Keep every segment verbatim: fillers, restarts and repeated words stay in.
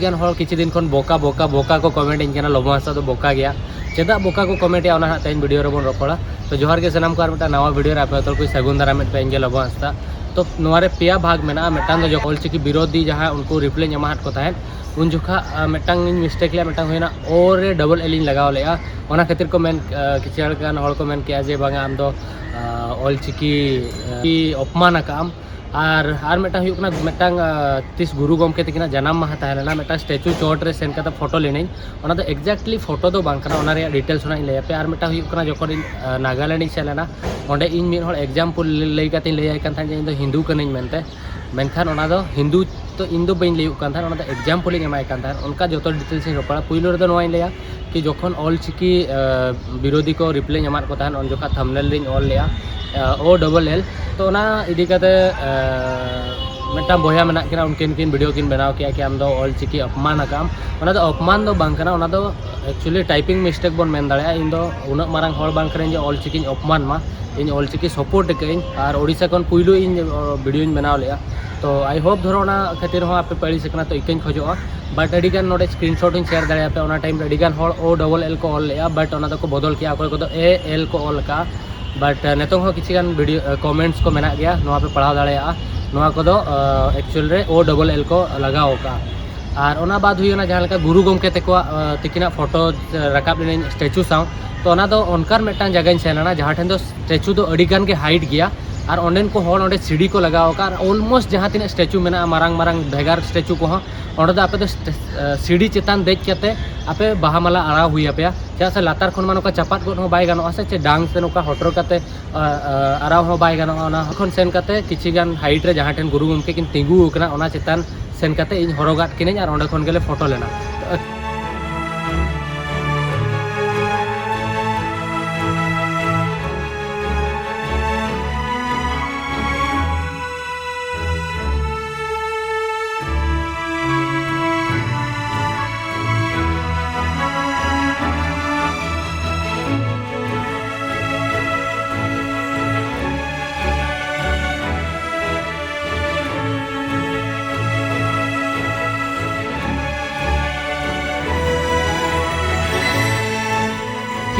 ᱜᱟᱱ ᱦᱚᱲ ᱠᱤᱪᱷᱩ ᱫᱤᱱ ᱠᱷᱚᱱ ᱵᱚᱠᱟ ᱵᱚᱠᱟ ᱵᱚᱠᱟ ᱠᱚ ᱠᱚᱢᱮᱱᱴ ᱤᱧ ᱠᱟᱱᱟ, ᱞᱚᱵᱚ ᱦᱟᱸᱥᱫᱟ ᱫᱚ ᱵᱚᱠᱟ ᱜᱮᱭᱟ᱾ ᱪᱮᱫᱟᱜ ᱵᱚᱠᱟ ᱠᱚ ᱠᱚᱢᱮᱱᱴ ᱮᱜᱼᱟ, ᱚᱱᱟ ᱦᱟᱸᱜ ᱛᱮᱦᱮᱧ ᱵᱷᱤᱰᱤᱭᱳ ᱨᱮᱵᱚᱱ ᱨᱚᱯᱚᱲᱟ᱾ ᱛᱚ ᱡᱚᱦᱟᱨ ᱜᱮ ᱥᱟᱱᱟᱢ ᱠᱚ, ᱟᱨ ᱢᱤᱫᱴᱟᱝ ᱱᱟᱣᱟ ᱵᱷᱤᱰᱤᱭᱳ ᱨᱮ ᱟᱯᱮ ᱡᱚᱛᱚ ᱠᱚ ᱥᱟᱹᱜᱩᱱ ᱫᱟᱨᱟᱢᱮᱫ ᱯᱮ ᱤᱧ ᱜᱮ ᱞᱚᱵᱚ ᱦᱟᱸᱥᱫᱟ᱾ ᱛᱚ ᱱᱚᱣᱟ ᱨᱮ ᱯᱮᱭᱟ ᱵᱷᱟᱜᱽ ᱢᱮᱱᱟᱜᱼᱟ᱾ ᱢᱤᱫᱴᱟᱝ ᱫᱚ ᱡᱚᱠᱷᱚᱱ ᱚᱞᱪᱤᱠᱤ ᱵᱤᱨᱳᱫᱷᱤ ᱡᱟᱦᱟᱸ ᱩᱱᱠᱩ ᱨᱤᱯᱞᱟᱭ ᱤᱧ ᱮᱢᱟᱦᱟᱫ ᱠᱚ ᱛᱟᱦᱮᱸᱫ, ᱩᱱ ᱡᱚᱠᱷᱟ, ᱟ, ᱢᱤᱫᱴᱟᱝ ᱤᱧ ᱢᱤᱥᱴᱮᱠ ᱞᱮᱜᱼᱟ, ᱢᱤᱫᱴᱟᱝ ᱦᱩᱭᱱᱟ ᱳ ᱨᱮ ᱰᱚᱵᱚᱞ ᱮᱞ ᱤᱧ ᱞᱟᱜᱟᱣ ᱞᱮᱜᱼᱟ᱾ ᱚᱱᱟ ᱠᱷᱟᱹᱛᱤᱨ ᱠᱚ ᱢᱮᱱ, ᱟ, ᱠᱤᱪᱷᱩ ᱜᱟᱱ ᱦᱚᱲ ᱠᱚ ᱢᱮᱱ ᱠᱮᱜᱼᱟ ᱡᱮ ᱵᱟᱝᱟ ᱟᱢ ᱫᱚ, ᱟ, ᱚᱞᱪᱤᱠᱤ, ᱟ, ᱚᱯᱢᱟᱱ ᱟᱠᱟᱫ ᱟᱢ᱾ ᱟᱨ, ᱟᱨ ᱢᱤᱫᱴᱟᱝ ᱦᱩᱭᱩᱜ ᱠᱟᱱᱟ, ᱢᱤᱫᱴᱟᱝ, ᱟ, ᱛᱤᱥ ᱜᱩᱨᱩ ᱜᱚᱢᱠᱮ ᱛᱟᱹᱠᱤᱱᱟᱜ ᱡᱟᱱᱟᱢ ᱢᱟᱦᱟ ᱛᱟᱦᱮᱸ ᱞᱮᱱᱟ, ᱢᱤᱫᱴᱟᱝ ᱥᱴᱮᱪᱩ ᱪᱚᱴ ᱨᱮ ᱥᱮᱱ ᱠᱟᱛᱮ ᱯᱷᱳᱴᱳ ᱞᱮᱱᱟᱹᱧ᱾ ᱚᱱᱟ ᱫᱚ ᱮᱠᱡᱮᱠᱴᱞᱤ ᱯᱷᱳᱴᱳ ᱫᱚ ᱵᱟᱝ ᱠᱟᱱᱟ, ᱚᱱᱟ ᱨᱮᱭᱟᱜ ᱰᱤᱴᱮᱞᱥ ᱦᱚᱸ ᱤᱧ ᱞᱟᱹᱭ ᱟᱯᱮᱭᱟ᱾ ᱟᱨ ᱢᱤᱫᱴᱟᱝ ᱦᱩᱭᱩᱜ ᱠᱟᱱᱟ, ᱡᱚᱠᱷᱚᱱ ᱤᱧ, ᱟ, ᱱᱟᱜᱟᱞᱮᱱᱰ ᱤᱧ ᱥᱮᱱ ᱞᱮᱱᱟ, ᱚᱸᱰᱮ ᱤᱧ ᱢᱤᱫ ᱦᱚᱲ ᱮᱠᱡᱟᱢᱯᱚᱞ ᱞᱟᱹᱭ ᱠᱟᱛᱮ ᱤᱧ ᱞᱟᱹᱭᱟᱭ ᱠᱟᱱ ᱛᱟᱦᱮᱸᱫ ᱡᱮ ᱤᱧ ᱫᱚ ᱦᱤᱱᱫᱩ ᱠᱟᱹᱱᱟᱹᱧ ᱢᱮᱱᱛᱮ᱾ ᱢᱮᱱᱠᱷᱟᱱ ᱚᱱᱟ ᱫᱚ ᱦᱤᱱᱫᱩ ᱛᱚ ᱤᱧ ᱫᱚ ᱵᱟᱹᱧ ᱞᱟᱹᱭᱩᱜ ᱠᱟᱱ ᱛᱟᱦᱮᱸᱫ, ᱚᱱᱟ ᱫᱚ ᱮᱠᱡᱟᱢᱯᱚᱞ ᱤᱧ ᱮᱢᱟᱭ ᱠᱟᱱ ᱛᱟᱦᱮᱸᱫ᱾ ᱚᱱᱠᱟ ᱡᱚᱛᱚ ᱰᱤᱴᱮᱞᱥ ᱤᱧ ᱨᱚᱯᱚᱲᱟ᱾ ᱯᱩᱭᱞᱩ ᱨᱮᱫᱚ ᱱᱚᱣᱟᱧ ᱞᱟᱹᱭᱟ ᱠᱤ ᱡᱚᱠᱷᱚᱱ ᱚᱞᱪᱤᱠᱤ, ᱟ, ᱵᱤᱨᱳᱫᱷᱤ ᱠᱚ ᱨᱤᱯᱞᱟᱭ ᱤᱧ ᱮᱢᱟᱫ ᱠᱚ ᱛᱟᱦᱮᱸᱫ, ᱩᱱ ᱡᱚᱠᱷᱟᱡ ᱛᱷᱟᱢᱵᱱᱮᱞ ᱨᱤᱧ ᱚᱞ ᱞᱮᱜᱼᱟ, ᱟ, ᱳ ᱰᱚᱵᱚᱞ ᱮᱞ᱾ ᱛᱚ ᱚᱱᱟ ᱤᱫᱤ ᱠᱟᱛᱮ, ᱟ, ᱢᱤᱫᱴᱟᱝ ᱵᱚᱭᱦᱟ ᱢᱮᱱᱟᱜ ᱠᱤᱱᱟ, ᱩᱱᱠᱤᱱ ᱠᱤᱱ ᱵᱷᱤᱰᱤᱭᱳ ᱠᱤᱱ ᱵᱮᱱᱟᱣ ᱠᱮᱜᱼᱟ ᱠᱤ ᱟᱢ ᱫᱚ ᱚᱞᱪᱤᱠᱤ ᱚᱯᱢᱟᱱ ᱟᱠᱟᱫ ᱟᱢ᱾ ᱚᱱᱟ ᱫᱚ ᱚᱯᱢᱟᱱ ᱫᱚ ᱵᱟᱝ ᱠᱟᱱᱟ, ᱚᱱᱟ ᱫᱚ ᱮᱠᱪᱩᱭᱮᱞᱤ ᱴᱟᱭᱯᱤᱝ ᱢᱤᱥᱴᱮᱠ ᱵᱚᱱ ᱢᱮᱱ ᱫᱟᱲᱮᱭᱟᱜᱼᱟ᱾ ᱤᱧ ᱫᱚ ᱩᱱᱟᱹᱜ ᱢᱟᱨᱟᱝ ᱦᱚᱲ ᱵᱟᱝ ᱠᱟᱹᱱᱟᱹᱧ ᱡᱮ ᱚᱞᱪᱤᱠᱤᱧ ᱚᱯᱢᱟᱱ ᱢᱟ᱾ ᱤᱧ ᱚᱞᱪᱤᱠᱤ ᱥᱟᱯᱳᱨᱴ ᱟᱠᱟᱫᱟᱹᱧ, ᱟᱨ ᱳᱰᱤᱥᱟ ᱠᱷᱚᱱ ᱯᱩᱭᱞᱩ ᱤᱧ, ᱚ, ᱵᱷᱤᱰᱤᱭᱳᱧ ᱵᱮᱱᱟᱣ ᱞᱮᱜᱼᱟ᱾ ᱛᱚ ᱟᱭ ᱦᱳᱯ ᱫᱷᱚᱨᱚ ᱚᱱᱟ ᱠᱷᱟᱹᱛᱤᱨ ᱦᱚᱸ ᱟᱯᱮ ᱯᱮ ᱟᱹᱲᱤᱥ ᱟᱠᱟᱱᱟ, ᱛᱚ ᱤᱠᱟᱹᱧ ᱠᱷᱚᱡᱚᱜᱼᱟ᱾ ᱵᱟᱴ ᱟᱹᱰᱤ ᱜᱟᱱ ᱱᱚᱰᱮ ᱥᱠᱨᱤᱱᱥᱚᱴ ᱤᱧ ᱥᱮᱭᱟᱨ ᱫᱟᱲᱮᱭᱟᱯᱮᱭᱟ, ᱚᱱᱟ ᱴᱟᱭᱤᱢ ᱨᱮ ᱟᱹᱰᱤ ᱜᱟᱱ ᱦᱚᱲ ᱳ ᱰᱚᱵᱚᱞ ᱮᱞ ᱠᱚ ᱚᱞ ᱞᱮᱜᱼᱟ, ᱵᱟᱴ ᱚᱱᱟ ᱫᱚᱠᱚ ᱵᱚᱫᱚᱞ ᱠᱮᱜᱼᱟ, ᱚᱠᱚᱭ ᱠᱚᱫᱚ ᱮ ᱮᱞ ᱠᱚ ᱚᱞ ᱠᱟᱜᱼᱟ᱾ ᱵᱟᱴ, ᱟ, ᱱᱤᱛᱚᱝ ᱦᱚᱸ ᱠᱤᱪᱷᱩ ᱜᱟᱱ ᱵᱷᱤᱰᱤᱭᱳ, ᱟ, ᱠᱚᱢᱮᱱᱴᱥ ᱠᱚ ᱢᱮᱱᱟᱜ ᱜᱮᱭᱟ, ᱱᱚᱣᱟ ᱯᱮ ᱯᱟᱲᱦᱟᱣ ᱫᱟᱲᱮᱭᱟᱜᱼᱟ᱾ ᱱᱚᱣᱟ ᱠᱚᱫᱚ, ᱟ, ᱮᱠᱪᱩᱭᱮᱞ ᱨᱮ ᱳ ᱰᱚᱵᱚᱞ ᱮᱞ ᱠᱚ ᱞᱟᱜᱟᱣ ᱠᱟᱜᱼᱟ᱾ ᱟᱨ ᱚᱱᱟ ᱵᱟᱫ ᱦᱩᱭᱱᱟ ᱡᱟᱦᱟᱸ ᱞᱮᱠᱟ ᱜᱩᱨᱩ ᱜᱚᱢᱠᱮ ᱛᱟᱠᱚᱣᱟᱜ, ᱟ, ᱛᱤᱠᱤᱱᱟᱜ ᱯᱷᱳᱴᱳ, ᱟ, ᱨᱟᱠᱟᱵ ᱞᱮᱱᱟᱹᱧ ᱥᱴᱮᱪᱩ ᱥᱟᱶ᱾ ᱛᱚ ᱚᱱᱟ ᱫᱚ ᱚᱱᱠᱟᱱ ᱢᱤᱫᱴᱟᱝ ᱡᱟᱭᱜᱟᱧ ᱥᱮᱱ ᱞᱮᱱᱟ ᱡᱟᱦᱟᱸ ᱴᱷᱮᱱ ᱫᱚ ᱥᱴᱮᱪᱩ ᱫᱚ ᱟᱹᱰᱤ ᱜᱟᱱ ᱜᱮ ᱦᱟᱭᱤᱴ ᱜᱮᱭᱟ, ᱟᱨ ᱚᱸᱰᱮᱱ ᱠᱚ ᱦᱚᱲ ᱚᱸᱰᱮ ᱥᱤᱲᱤ ᱠᱚ ᱞᱟᱜᱟᱣ ᱟᱠᱟᱫᱼᱟ᱾ ᱟᱨ ᱚᱞᱢᱳᱥᱴ ᱡᱟᱦᱟᱸ ᱛᱤᱱᱟᱹᱜ ᱥᱴᱮᱪᱩ ᱢᱮᱱᱟᱜᱼᱟ, ᱢᱟᱨᱟᱝ ᱢᱟᱨᱟᱝ ᱵᱷᱮᱜᱟᱨ ᱥᱴᱮᱪᱩ ᱠᱚᱦᱚᱸ, ᱚᱸᱰᱮ ᱫᱚ ᱟᱯᱮ ᱫᱚ ᱥᱴᱮ-, ᱟ, ᱥᱤᱲᱤ ᱪᱮᱛᱟᱱ ᱫᱮᱡ ᱠᱟᱛᱮ ᱟᱯᱮ ᱵᱟᱦᱟ ᱢᱟᱞᱟ ᱟᱨᱟᱣ ᱦᱩᱭ ᱟᱯᱮᱭᱟ᱾ ᱪᱮᱫᱟᱜ ᱥᱮ ᱞᱟᱛᱟᱨ ᱠᱷᱚᱱ ᱢᱟ ᱱᱚᱝᱠᱟ ᱪᱟᱯᱟᱫ ᱜᱚᱫ ᱦᱚᱸ ᱵᱟᱭ ᱜᱟᱱᱚᱜᱼᱟ ᱥᱮ, ᱪᱮ ᱰᱟᱝ ᱥᱮ ᱱᱚᱝᱠᱟ ᱦᱚᱴᱚᱨ ᱠᱟᱛᱮ, ᱟ, ᱟ, ᱟᱨᱟᱣ ᱦᱚᱸ ᱵᱟᱭ ᱜᱟᱱᱚᱜᱼᱟ᱾ ᱚᱱᱟ ᱠᱷᱚᱱ ᱥᱮᱱ ᱠᱟᱛᱮ ᱠᱤᱪᱷᱤ ᱜᱟᱱ ᱦᱟᱭᱤᱴ ᱨᱮ ᱡᱟᱦᱟᱸ ᱴᱷᱮᱱ ᱜᱩᱨᱩ ᱜᱚᱢᱠᱮ ᱠᱤᱱ ᱛᱤᱸᱜᱩ ᱟᱠᱟᱱᱟ, ᱚᱱᱟ ᱪᱮᱛᱟᱱ ᱥᱮᱱ ᱠᱟᱛᱮ ᱤᱧ ᱦᱚᱨᱚᱜᱟᱫ ᱠᱤᱱᱟᱹᱧ ᱟᱨ ᱚᱸᱰᱮ ᱠᱷᱚᱱ ᱜᱮᱞᱮ ᱯᱷᱳᱴᱳ ᱞᱮᱱᱟ᱾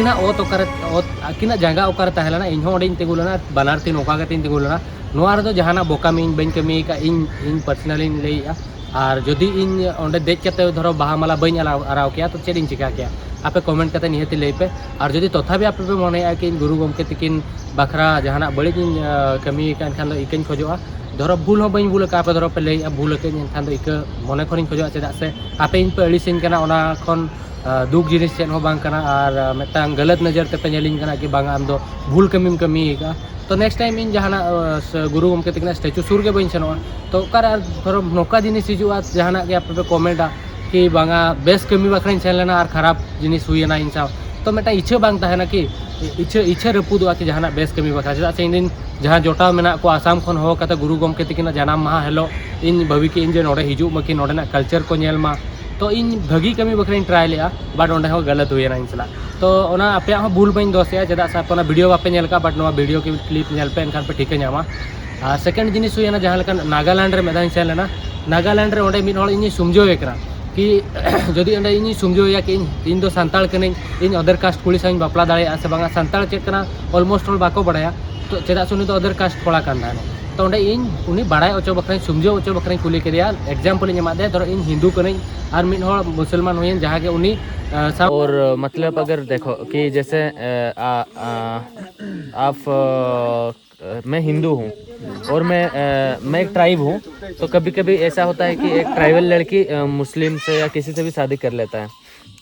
ᱟᱹᱠᱤᱱᱟᱜ ᱚᱛ ᱚᱠᱟᱨᱮ, ᱚᱛ, ᱟᱹᱠᱤᱱᱟᱜ ᱡᱟᱸᱜᱟ ᱚᱠᱟᱨᱮ ᱛᱟᱦᱮᱸ ᱞᱮᱱᱟ, ᱤᱧ ᱦᱚᱸ ᱚᱸᱰᱮᱧ ᱛᱤᱸᱜᱩ ᱞᱮᱱᱟ, ᱵᱟᱱᱟᱨ ᱛᱤ ᱱᱚᱝᱠᱟ ᱠᱟᱛᱮᱧ ᱛᱤᱸᱜᱩ ᱞᱮᱱᱟ᱾ ᱱᱚᱣᱟ ᱨᱮᱫᱚ ᱡᱟᱦᱟᱱᱟᱜ ᱵᱚᱠᱟᱢᱤ ᱤᱧ ᱵᱟᱹᱧ ᱠᱟᱹᱢᱤ ᱟᱠᱟᱫ, ᱤᱧ, ᱤᱧ personally ᱤᱧ ᱞᱟᱹᱭᱮᱫᱼᱟ᱾ ᱟᱨ ᱡᱩᱫᱤ ᱤᱧ ᱚᱸᱰᱮ ᱫᱮᱡ ᱠᱟᱛᱮ ᱫᱷᱚᱨᱚ ᱵᱟᱦᱟ ᱢᱟᱞᱟ ᱵᱟᱹᱧ ᱟᱨᱟᱣ, ᱟᱨᱟᱣ ᱠᱮᱭᱟ, ᱛᱚ ᱪᱮᱫ ᱤᱧ ᱪᱤᱠᱟ ᱠᱮᱭᱟ? ᱟᱯᱮ comment ᱠᱟᱛᱮ ᱱᱤᱦᱟᱹᱛ ᱞᱟᱹᱭ ᱯᱮ᱾ ᱟᱨ ᱡᱩᱫᱤ ᱛᱚᱛᱷᱟᱯᱤ ᱟᱯᱮ ᱯᱮ ᱢᱚᱱᱮᱭᱟ ᱠᱤ ᱤᱧ ᱜᱩᱨᱩ ᱜᱚᱢᱠᱮ ᱛᱤᱠᱤᱱ ᱵᱟᱠᱷᱨᱟ ᱡᱟᱦᱟᱱᱟᱜ ᱵᱟᱹᱲᱤᱡ ᱤᱧ, ᱟᱸ, ᱠᱟᱹᱢᱤ ᱟᱠᱟᱫ, ᱮᱱᱠᱷᱟᱱ ᱫᱚ ᱤᱠᱟᱹᱧ ᱠᱷᱚᱡᱚᱜᱼᱟ᱾ ᱫᱷᱚᱨᱚ ᱵᱷᱩᱞ ᱦᱚᱸ ᱵᱟᱹᱧ ᱵᱷᱩᱞ ᱟᱠᱟᱫᱼᱟ, ᱟᱯᱮ ᱫᱷᱚᱨᱚ ᱯᱮ ᱞᱟᱹᱭᱮᱫᱼᱟ ᱵᱷᱩᱞ ᱟᱠᱟᱫᱟᱹᱧ, ᱮᱱᱠᱷᱟᱱ ᱫᱚ ᱤᱠᱟᱹ ᱢᱚᱱᱮ ᱠᱷᱚᱱᱤᱧ ᱠᱷᱚᱡᱚᱜᱼᱟ, ᱪᱮᱫᱟᱜ ᱥᱮ ᱟᱯᱮ ᱤᱧ ᱯᱮ ᱟᱹᱲᱤᱥᱟᱹᱧ ᱠᱟᱱᱟ, ᱚᱱᱟ ᱠᱷᱚᱱ ᱟᱸ, ᱫᱩᱠ ᱡᱤᱱᱤᱥ ᱪᱮᱫ ᱦᱚᱸ ᱵᱟᱝ ᱠᱟᱱᱟ᱾ ᱟᱨ, ᱟᱸ, ᱢᱤᱫᱴᱟᱝ ᱜᱟᱞᱟᱛ ᱱᱚᱡᱚᱨ ᱛᱮᱯᱮ ᱧᱮᱞᱤᱧ ᱠᱟᱱᱟ ᱠᱤ ᱵᱟᱝᱟ, ᱟᱢ ᱫᱚ ᱵᱷᱩᱞ ᱠᱟᱹᱢᱤᱢ ᱠᱟᱹᱢᱤ ᱟᱠᱟᱫᱼᱟ᱾ ᱛᱚ next time ᱤᱧ ᱡᱟᱦᱟᱱᱟᱜ, ᱟᱸ, ᱥᱮ ᱜᱩᱨᱩ ᱜᱚᱢᱠᱮ ᱛᱟᱹᱠᱤᱱᱟᱜ statue ᱥᱩᱨ ᱜᱮ ᱵᱟᱹᱧ ᱥᱮᱱᱚᱜᱼᱟ᱾ ᱛᱚ ᱚᱠᱟᱨᱮ ᱟᱨ ᱫᱷᱚᱨᱚ ᱱᱚᱝᱠᱟ ᱡᱤᱱᱤᱥ ᱦᱤᱡᱩᱜᱼᱟ, ᱡᱟᱦᱟᱱᱟᱜ ᱜᱮ ᱟᱯᱮ ᱯᱮ commentᱟ ᱠᱤ ᱵᱟᱝᱟ ᱵᱮᱥ ᱠᱟᱹᱢᱤ ᱵᱟᱠᱷᱨᱟᱧ ᱥᱮᱱ ᱞᱮᱱᱟ ᱟᱨ ᱠᱷᱟᱨᱟᱯ ᱡᱤᱱᱤᱥ ᱦᱩᱭᱮᱱᱟ ᱤᱧ ᱥᱟᱶ, ᱛᱚ ᱢᱤᱫᱴᱟᱝ ᱤᱪᱪᱷᱟᱹ ᱵᱟᱝ ᱛᱟᱦᱮᱱᱟ ᱠᱤ, ᱤᱪᱪᱷᱟᱹ, ᱤᱪᱪᱷᱟᱹ ᱨᱟᱹᱯᱩᱫᱚᱜᱼᱟ ᱠᱤ ᱡᱟᱦᱟᱱᱟᱜ ᱵᱮᱥ ᱠᱟᱹᱢᱤ ᱵᱟᱠᱷᱨᱟ? ᱪᱮᱫᱟᱜ ᱥᱮ ᱤᱧ ᱨᱮᱱ ᱡᱟᱦᱟᱸ ᱡᱚᱴᱟᱣ ᱢᱮᱱᱟᱜ ᱠᱚᱣᱟ ᱟᱥᱟᱢ ᱠᱷᱚᱱ ᱦᱚᱦᱚ ᱠᱟᱛᱮ ᱜᱩᱨᱩ ᱜᱚᱢᱠᱮ ᱛᱟᱹᱠᱤᱱᱟᱜ ᱡᱟᱱᱟᱢ ᱢᱟᱦᱟ ᱦᱤᱞᱳᱜ ᱤᱧ ᱵᱷᱟᱹᱵᱤ ᱠᱮᱫ ᱤᱧ ᱡᱮ ᱱᱚᱰᱮ ᱦᱤᱡᱩᱜ ᱢᱟᱹᱠᱤᱱ, ᱱᱚᱰᱮᱱᱟᱜ culture ᱠᱚ ᱧᱮᱞ ᱢᱟ᱾ ᱛᱚ ᱤᱧ ᱵᱷᱟᱹᱜᱤ ᱠᱟᱹᱢᱤ ᱵᱟᱠᱷᱨᱟᱧ try ᱞᱮᱫᱼᱟ, but ᱚᱸᱰᱮ ᱦᱚᱸ ᱜᱟᱞᱟᱛ ᱦᱩᱭᱮᱱᱟ ᱤᱧ ᱥᱟᱞᱟᱜ᱾ ᱛᱚ ᱚᱱᱟ ᱟᱯᱮᱭᱟᱜ ᱦᱚᱸ ᱵᱷᱩᱞ ᱵᱟᱹᱧ ᱫᱳᱥᱮᱜᱼᱟ, ᱪᱮᱫᱟᱜ ᱥᱮ ᱟᱯᱮ ᱚᱱᱟ video ᱵᱟᱯᱮ ᱧᱮᱞ ᱠᱟᱜᱼᱟ, but ᱱᱚᱣᱟ video clip ᱧᱮᱞ ᱯᱮ, ᱮᱱᱠᱷᱟᱱ ᱯᱮ ᱴᱷᱤᱠᱟᱹ ᱧᱟᱢᱟ᱾ ᱟᱨ second ᱡᱤᱱᱤᱥ ᱦᱩᱭᱮᱱᱟ, ᱡᱟᱦᱟᱸ ᱞᱮᱠᱟ ᱱᱟᱜᱟᱞᱮᱱᱰ ᱨᱮ ᱢᱤᱫ ᱫᱷᱟᱣ ᱤᱧ ᱥᱮᱱ ᱞᱮᱱᱟ, ᱱᱟᱜᱟᱞᱮᱱᱰ ᱨᱮ ᱚᱸᱰᱮ ᱢᱤᱫ ᱦᱚᱲ ᱤᱧᱤᱧ ᱥᱩᱢᱡᱷᱟᱹᱣᱮ ᱠᱟᱱᱟ ᱠᱤ ᱡᱩᱫᱤ ᱚᱸᱰᱮ ᱤᱧᱤᱧ ᱥᱩᱢᱡᱷᱟᱹᱣᱮᱭᱟ ᱠᱤ ᱤᱧ, ᱤᱧ ᱫᱚ ᱥᱟᱱᱛᱟᱲ ᱠᱟᱹᱱᱟᱹᱧ, ᱤᱧ other caste ᱠᱩᱲᱤ ᱥᱟᱶ ᱤᱧ ᱵᱟᱯᱞᱟ ᱫᱟᱲᱮᱭᱟᱜᱼᱟ ᱥᱮ ᱵᱟᱝᱟ, ᱥᱟᱱᱛᱟᱲ ᱪᱮᱫ ᱠᱟᱱᱟ almost ᱦᱚᱲ ᱵᱟᱠᱚ ᱵᱟᱲᱟᱭᱟ᱾ ᱛᱚ ᱪᱮᱫᱟᱜ ᱥᱮ ᱩᱱᱤ ᱫᱚ other caste ᱠᱚᱲᱟ ᱠᱟᱱ ᱛᱟᱦᱮᱱᱟ᱾ ᱛᱚ ᱚᱸᱰᱮ ᱤᱧ ᱩᱱᱤ ᱵᱟᱲᱟᱭ ᱦᱚᱪᱚ ᱵᱟᱠᱷᱨᱟᱧ, ᱥᱩᱢᱡᱷᱟᱹᱣ ᱦᱚᱪᱚ ᱵᱟᱠᱷᱨᱟᱧ ᱠᱩᱞᱤ ᱠᱮᱫᱮᱭᱟ, example ᱤᱧ ᱮᱢᱟᱫ ᱫᱮᱭᱟ, ᱫᱷᱚᱨᱚ ᱤᱧ ᱦᱤᱱᱫᱩ ᱠᱟᱹᱱᱟᱹᱧ ᱟᱨ ᱢᱤᱫ ᱦᱚᱲ ᱢᱩᱥᱚᱞᱢᱟᱱ ᱦᱩᱭᱮᱱ, ᱡᱟᱦᱟᱸ ᱜᱮ ᱩᱱᱤ, ᱟᱸ, ᱥᱟᱶ और मतलब अगर देखो कि जैसे अ, आ, आ, आप अ, मैं हिंदू हूँ और मैं अ, मैं एक ट्राइब हूँ। तो कभी कभी ऐसा होता है कि एक ट्राइबल लड़की अ, मुस्लिम से या किसी से भी शादी कर लेता है,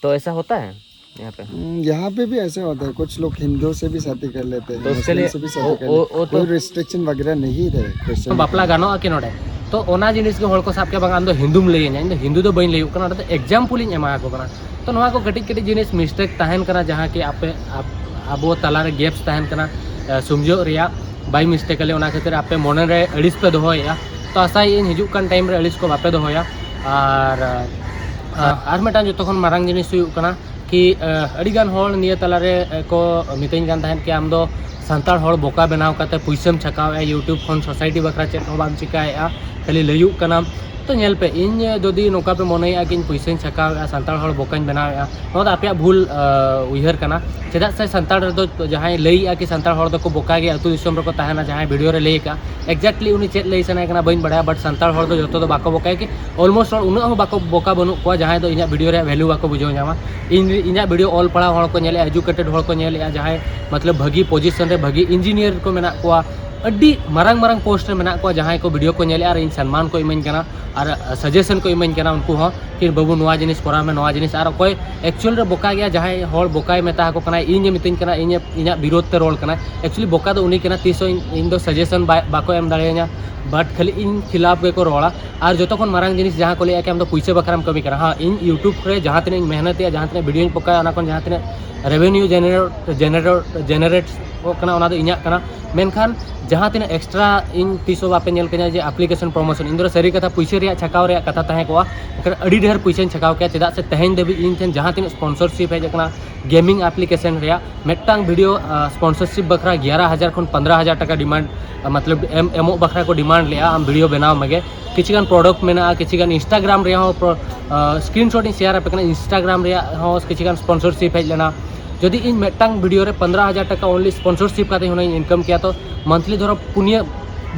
तो ऐसा होता है यहाँ पे? हम्म, यहाँ पे भी ऐसा होता है, कुछ लोग हिंदू से भी शादी कर लेते हैं, तो उसके मुस्लिम लिए से भी शादी वो- कर वो- लेते वो हैं। तो कोई रिस्ट्रिक्शन वगैरह नहीं है क्रिश्चियन। ᱵᱟᱯᱞᱟ ᱜᱟᱱᱚᱜᱼᱟ ᱠᱤ ᱱᱚᱰᱮ? ᱛᱚ ᱚᱱᱟ ᱡᱤᱱᱤᱥ ᱜᱮ ᱦᱚᱲ ᱠᱚ ᱥᱟᱵ ᱠᱮᱫᱟ, ᱵᱟᱝ ᱟᱢ ᱫᱚ ᱦᱤᱱᱫᱩᱢ ᱞᱟᱹᱭᱟᱹᱧᱟ, ᱤᱧ ᱫᱚ ᱦᱤᱱᱫᱩ ᱫᱚ ᱵᱟᱹᱧ ᱞᱟᱹᱭᱚᱜ ᱠᱟᱱᱟ, ᱚᱸᱰᱮ ᱫᱚ example ᱤᱧ ᱮᱢᱟ ᱠᱚ ᱠᱟᱱᱟ᱾ ᱛᱚ ᱱᱚᱣᱟ ᱠᱚ ᱠᱟᱹᱴᱤᱡ ᱠᱟᱹᱴᱤᱡ ᱡᱤᱱᱤᱥ mistake ᱛᱟᱦᱮᱱ ᱠᱟᱱᱟ, ᱡᱟᱦᱟᱸ ᱠᱤ ᱟᱯᱮ, ᱟᱵ-, ᱟᱵᱚ ᱛᱟᱞᱟᱨᱮ gaps ᱛᱟᱦᱮᱱ ᱠᱟᱱᱟ, ᱮ, ᱥᱩᱢᱡᱷᱟᱹᱜ ᱨᱮᱭᱟᱜ, by mistakenly ᱚᱱᱟ ᱠᱷᱟᱹᱛᱤᱨ ᱟᱯᱮ ᱢᱚᱱᱮ ᱨᱮ ᱟᱹᱲᱤᱥ ᱯᱮ ᱫᱚᱦᱚᱭᱮᱫᱼᱟ᱾ ᱛᱚ ᱟᱥᱟᱭᱮᱫ ᱟᱹᱧ ᱦᱤᱡᱩᱜ ᱠᱟᱱ time ᱨᱮ ᱟᱹᱲᱤᱥ ᱠᱚ ᱵᱟᱯᱮ ᱫᱚᱦᱚᱭᱟ᱾ ᱟᱨ, ᱟᱨ, ᱟᱨ ᱢᱤᱫᱴᱟᱝ ᱡᱚᱛᱚ ᱠᱷᱚᱱ ᱢᱟᱨᱟᱝ ᱡᱤᱱᱤᱥ ᱦᱩᱭᱩᱜ ᱠᱟᱱᱟ ᱠᱤ, ᱮ, ᱟᱹᱰᱤᱜᱟᱱ ᱦᱚᱲ ᱱᱤᱭᱟᱹ ᱛᱟᱞᱟᱨᱮ, ᱮ, ᱠᱚ ᱢᱤᱛᱟᱹᱧ ᱠᱟᱱ ᱛᱟᱦᱮᱸᱫ ᱠᱤ ᱟᱢ ᱫᱚ ᱥᱟᱱᱛᱟᱲ ᱦᱚᱲ ᱵᱚᱠᱟ ᱵᱮᱱᱟᱣ ᱠᱟᱛᱮ ᱯᱩᱭᱥᱟᱹᱢ ᱪᱷᱟᱠᱟᱣᱮᱫᱼᱟ, YouTube ᱠᱷᱚᱱ society ᱵᱟᱠᱷᱨᱟ ᱪᱮᱫ ᱦᱚᱸ ᱵᱟᱢ ᱪᱤᱠᱟᱹᱭᱮᱫᱼᱟ, ᱠᱷᱟᱹᱞᱤ ᱞᱟᱹᱭᱩᱜ ᱠᱟᱱᱟᱢ᱾ ᱛᱚ ᱧᱮᱞ ᱯᱮ, ᱤᱧ ᱡᱩᱫᱤ ᱱᱚᱝᱠᱟ ᱯᱮ ᱢᱚᱱᱮᱭᱮᱫᱼᱟ ᱠᱤ ᱤᱧ ᱯᱩᱭᱥᱟᱹᱧ ᱪᱷᱟᱠᱟᱣᱮᱫᱼᱟ, ᱥᱟᱱᱛᱟᱲ ᱦᱚᱲ ᱵᱚᱠᱟᱧ ᱵᱮᱱᱟᱣᱮᱫᱼᱟ, ᱱᱚᱣᱟ ᱫᱚ ᱟᱯᱮᱭᱟᱜ ᱵᱷᱩᱞ ᱩᱭᱦᱟᱹᱨ ᱠᱟᱱᱟ᱾ ᱪᱮᱫᱟᱜ ᱥᱮ ᱥᱟᱱᱛᱟᱲ ᱨᱮᱫᱚ ᱡᱟᱦᱟᱸᱭ ᱞᱟᱹᱭᱮᱫᱼᱟ ᱠᱤ ᱥᱟᱱᱛᱟᱲ ᱦᱚᱲ ᱫᱚᱠᱚ ᱵᱚᱠᱟ ᱜᱮᱭᱟ, ᱟᱹᱛᱩ ᱫᱤᱥᱚᱢ ᱨᱮᱠᱚ ᱛᱟᱦᱮᱱᱟ, ᱡᱟᱦᱟᱸᱭ ᱵᱷᱤᱰᱤᱭᱳ ᱨᱮ ᱞᱟᱹᱭ ᱟᱠᱟᱫᱼᱟ, exactly ᱩᱱᱤ ᱪᱮᱫ ᱞᱟᱹᱭ ᱥᱟᱱᱟᱭᱮ ᱠᱟᱱᱟ ᱵᱟᱹᱧ ᱵᱟᱲᱟᱭᱟ, but ᱥᱟᱱᱛᱟᱲ ᱦᱚᱲ ᱫᱚ ᱡᱚᱛᱚ ᱫᱚ ᱵᱟᱠᱚ ᱵᱚᱠᱟᱭᱟ ᱠᱤ, almost ᱦᱚᱲ ᱩᱱᱟᱹᱜ ᱦᱚᱸ ᱵᱟᱠᱚ ᱵᱚᱠᱟ ᱵᱟᱹᱱᱩᱜ ᱠᱚᱣᱟ ᱡᱟᱦᱟᱸᱭ ᱫᱚ ᱤᱧᱟᱹᱜ ᱵᱷᱤᱰᱤᱭᱳ ᱨᱮᱭᱟᱜ ᱵᱷᱮᱞᱩ ᱵᱟᱠᱚ ᱵᱩᱡᱷᱟᱹᱣ ᱧᱟᱢᱟ᱾ ᱤᱧ ᱤᱧᱟᱹᱜ ᱵᱷᱤᱰᱤᱭᱳ ᱚᱞ ᱯᱟᱲᱦᱟᱣ ᱦᱚᱲ ᱠᱚ ᱧᱮᱞᱮᱫᱼᱟ, ᱮᱡᱩᱠᱮᱴᱮᱰ ᱦᱚᱲ ᱠᱚ ᱧᱮᱞᱮᱫᱼᱟ, ᱡᱟᱦᱟᱸᱭ ᱢᱚᱛᱞᱚᱵ ᱵᱷᱟᱹᱜᱤ ᱯᱚᱡᱤᱥᱚᱱ ᱨᱮ ᱵᱷᱟᱹᱜᱤ ᱤᱧᱡᱤᱱᱤᱭᱟᱨ ᱠᱚ ᱢᱮᱱᱟᱜ ᱠᱚᱣᱟ, ᱟᱹᱰᱤ ᱢᱟᱨᱟᱝ ᱢᱟᱨᱟᱝ ᱯᱳᱥᱴ ᱨᱮ ᱢᱮᱱᱟᱜ ᱠᱚᱣᱟ, ᱡᱟᱦᱟᱸᱭ ᱠᱚ ᱵᱷᱤᱰᱤᱭᱳ ᱠᱚ ᱧᱮᱞᱮᱫᱼᱟ ᱟᱨ ᱤᱧ ᱥᱚᱱᱢᱟᱱ ᱠᱚ ᱤᱢᱟᱹᱧ ᱠᱟᱱᱟ ᱟᱨ ᱥᱟᱡᱮᱥᱚᱱ ᱠᱚ ᱤᱢᱟᱹᱧ ᱠᱟᱱᱟ ᱩᱱᱠᱩ ᱦᱚᱸ ᱠᱤ ᱵᱟᱹᱵᱩ ᱱᱚᱣᱟ ᱡᱤᱱᱤᱥ ᱠᱚᱨᱟᱣ ᱢᱮ, ᱱᱚᱣᱟ ᱡᱤᱱᱤᱥ᱾ ᱟᱨ ᱚᱠᱚᱭ ᱮᱠᱪᱩᱭᱮᱞ ᱨᱮ ᱵᱚᱠᱟ ᱜᱮᱭᱟ, ᱡᱟᱦᱟᱸᱭ ᱦᱚᱲ ᱵᱚᱠᱟᱭ ᱢᱮᱛᱟ ᱟᱠᱚ ᱠᱟᱱᱟ, ᱤᱧᱮ ᱢᱤᱛᱟᱹᱧ ᱠᱟᱱᱟ, ᱤᱧᱮ ᱤᱧᱟᱹᱜ ᱵᱤᱨᱳᱫᱷ ᱛᱮ ᱨᱚᱲ ᱠᱟᱱᱟᱭ, ᱮᱠᱪᱩᱭᱮᱞᱤ ᱵᱚᱠᱟ ᱫᱚ ᱩᱱᱤ ᱠᱟᱱᱟ, ᱛᱤᱥ ᱦᱚᱸ ᱤᱧ ᱤᱧ ᱫᱚ ᱥᱟᱡᱮᱥᱚᱱ ᱵᱟᱭ ᱵᱟᱠᱚ ᱮᱢ ᱫᱟᱲᱮᱭᱟᱹᱧᱟ, ᱵᱟᱴ ᱠᱷᱟᱹᱞᱤ ᱤᱧ ᱠᱷᱤᱞᱟᱯ ᱜᱮᱠᱚ ᱨᱚᱲᱟ᱾ ᱟᱨ ᱡᱚᱛᱚ ᱠᱷᱚᱱ ᱢᱟᱨᱟᱝ ᱡᱤᱱᱤᱥ ᱡᱟᱦᱟᱸ ᱠᱚ ᱞᱟᱹᱭᱟ ᱠᱤ ᱟᱢ ᱫᱚ ᱯᱩᱭᱥᱟᱹ ᱵᱟᱠᱷᱨᱟᱢ ᱠᱟᱹᱢᱤ ᱠᱟᱱᱟ, ᱦᱮᱸ, ᱤᱧ ᱭᱩᱴᱩᱵᱽ ᱨᱮ ᱡᱟᱦᱟᱸ ᱛᱤᱱᱟᱹᱜ ᱤᱧ ᱢᱮᱦᱱᱚᱛᱮᱜᱼᱟ, ᱡᱟᱦᱟᱸ ᱛᱤᱱᱟᱹᱜ ᱵᱷᱤᱰᱤᱭᱳᱧ ᱯᱚᱠᱟᱭᱟ, ᱚᱱᱟ ᱠᱷᱚᱱ ᱡᱟᱦᱟᱸ ᱛᱤᱱᱟᱹᱜ ᱨᱮᱵᱷᱮᱱᱤᱭᱩ ᱡᱮᱱᱟᱨᱮᱴ ᱡᱮᱱᱟᱨᱮᱴ ᱡᱮᱱᱟᱨᱮᱴ ᱠᱟᱱᱟ, ᱚᱱᱟ ᱫᱚ ᱤᱧᱟᱹᱜ ᱠᱟᱱᱟ᱾ ᱢᱮᱱᱠᱷᱟᱱ ᱡᱟᱦᱟᱸ ᱛᱤᱱᱟᱹᱜ ᱮᱠᱥᱴᱨᱟ ᱤᱧ ᱛᱤᱥ ᱦᱚᱸ ᱵᱟᱯᱮ ᱧᱮᱞ ᱠᱟᱹᱧᱟ ᱡᱮ ᱟᱯᱞᱤᱠᱮᱥᱚᱱ ᱯᱨᱚᱢᱳᱥᱚᱱ, ᱤᱧ ᱫᱚ ᱥᱟᱹᱨᱤ ᱠᱟᱛᱷᱟ ᱯᱩᱭᱥᱟᱹ ᱨᱮᱭᱟᱜ ᱪᱷᱟᱠᱟᱣ ᱨᱮᱭᱟᱜ ᱠᱟᱛᱷᱟ ᱛᱟᱦᱮᱸ ᱠᱚᱜᱼᱟ, ᱮᱱᱠᱷᱟᱱ ᱟᱹᱰᱤ ᱰᱷᱮᱨ ᱯᱩᱭᱥᱟᱹᱧ ᱪᱷᱟᱠᱟᱣ ᱠᱮᱭᱟ᱾ ᱪᱮᱫᱟᱜ ᱥᱮ ᱛᱮᱦᱮᱧ ᱫᱷᱟᱹᱵᱤᱡ ᱤᱧ ᱴᱷᱮᱱ ᱡᱟᱦᱟᱸ ᱛᱤᱱᱟᱹᱜ ᱥᱯᱚᱱᱥᱚᱨᱥᱤᱯ ᱦᱮᱡ ᱟᱠᱟᱱᱟ ᱜᱮᱢᱤᱝ ᱟᱯᱞᱤᱠᱮᱥᱚᱱ ᱨᱮᱭᱟᱜ, ᱢᱤᱫᱴᱟᱝ ᱵᱷᱤᱰᱤᱭᱳ ᱥᱯᱚᱱᱥᱚᱨᱥᱤᱯ ᱵᱟᱠᱷᱨᱟ ᱜᱮᱭᱟᱨᱟ ᱦᱟᱡᱟᱨ ᱠᱷᱚᱱ ᱯᱚᱱᱫᱽᱨᱚ ᱦᱟᱡᱟᱨ ᱴᱟᱠᱟ ᱰᱤᱢᱟᱱᱰ, ᱢᱚᱛᱞᱚᱵ ᱮᱢ ᱮᱢᱚᱜ ᱵᱟᱠᱷᱨᱟ ᱠᱚ ᱰᱤᱢᱟᱱᱰ ᱞᱮᱜᱼᱟ, ᱟᱢ ᱵᱷᱤᱰᱤᱭᱳ ᱵᱮᱱᱟᱣ ᱢᱮᱜᱮ᱾ ᱠᱤᱪᱷᱩ ᱜᱟᱱ ᱯᱨᱚᱰᱟᱠᱴ ᱢᱮᱱᱟᱜᱼᱟ, ᱠᱤᱪᱷᱩ ᱜᱟᱱ ᱤᱱᱥᱴᱟᱜᱨᱟᱢ ᱨᱮᱭᱟᱜ ᱦᱚᱸ ᱯᱨᱚ-, ᱟᱸ, ᱥᱠᱨᱤᱱᱥᱚᱴ ᱤᱧ ᱥᱮᱭᱟᱨ ᱟᱯᱮ ᱠᱟᱱᱟ, ᱤᱱᱥᱴᱟᱜᱨᱟᱢ ᱨᱮᱭᱟᱜ ᱦᱚᱸ ᱠᱤᱪᱷᱩ ᱜᱟᱱ ᱥᱯᱚᱱᱥᱚᱨᱥᱤᱯ ᱦᱮᱡ ᱞᱮᱱᱟ᱾ ᱡᱩᱫᱤ ᱤᱧ ᱢᱤᱫᱴᱟᱝ ᱵᱷᱤᱰᱤᱭᱳ ᱨᱮ ᱯᱚᱱᱫᱽᱨᱚ ᱦᱟᱡᱟᱨ ᱴᱟᱠᱟ ᱚᱱᱞᱤ ᱥᱯᱚᱱᱥᱚᱨᱥᱤᱯ ᱠᱟᱛᱮ ᱦᱩᱱᱟᱹᱝ ᱤᱧ ᱤᱱᱠᱟᱢ ᱠᱮᱭᱟ, ᱛᱚ ᱢᱟᱱᱛᱷᱞᱤ ᱫᱷᱚᱨᱚ ᱯᱩᱱᱭᱟᱹ,